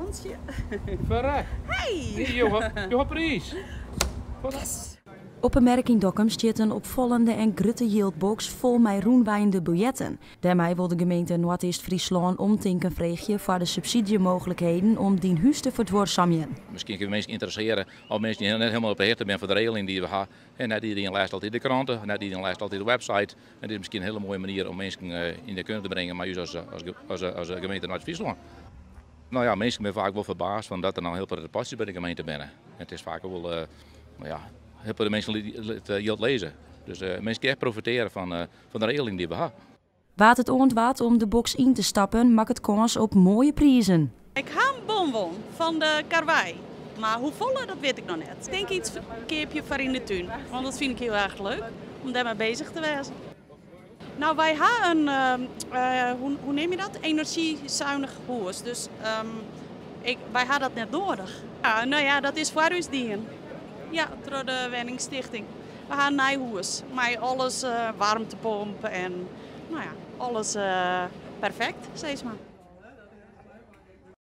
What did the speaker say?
Krantsje. Verrek. Hey! Jo ha priis. Op 'e merk yn Dokkum stiet in opfallende en grutte jildboks fol mei rûnweinende biljetten. Dêrmei wol de gemeente Noardeast-Fryslân omtinken freegje foar de subsydzjemooglikheden om dyn hús te ferduorsamjen. Miskien kinne minsken ynteressearje of minsken dy't net hielendal op 'e hichte binne fan de regeling dy't we ha. En net iderien lêst altyd de krante, net iderien lêst altyd de website. En dit is miskien in hiele moaie manier om minsken yn de kunde te bringen mei ús as gemeente Noard-Fryslân. No ja, minsken binne faak wol ferbaasd fan dat der no hiel protte potsjes by de gemeente binne. En it is faak wol, no ja, hiel protte minsken it jild lizze. Dus minsken kinne echt profitearje fan de regeling dy't we ha. Wa't it oandoart om de boks yn te stappen, makket kâns op moaie prizen. Ik ha in bon wûn fan de Karwei, mar hoefolle dat wit ik noch net. Ik tink iets keapje foar yn de tún, want dat fyn ik hiel erch leuk om dêrmei bezich te wêzen. No, wy ha in, hoe neam je dat, enerzjysuinich hûs, dus wy ha dat net noadich. Ja, no ja, dat is foar ús dien. Ja, troch de wenningstichting. We ha in nij hûs mei alles, waarmtepomp en no ja, alles perfekt, sis mar.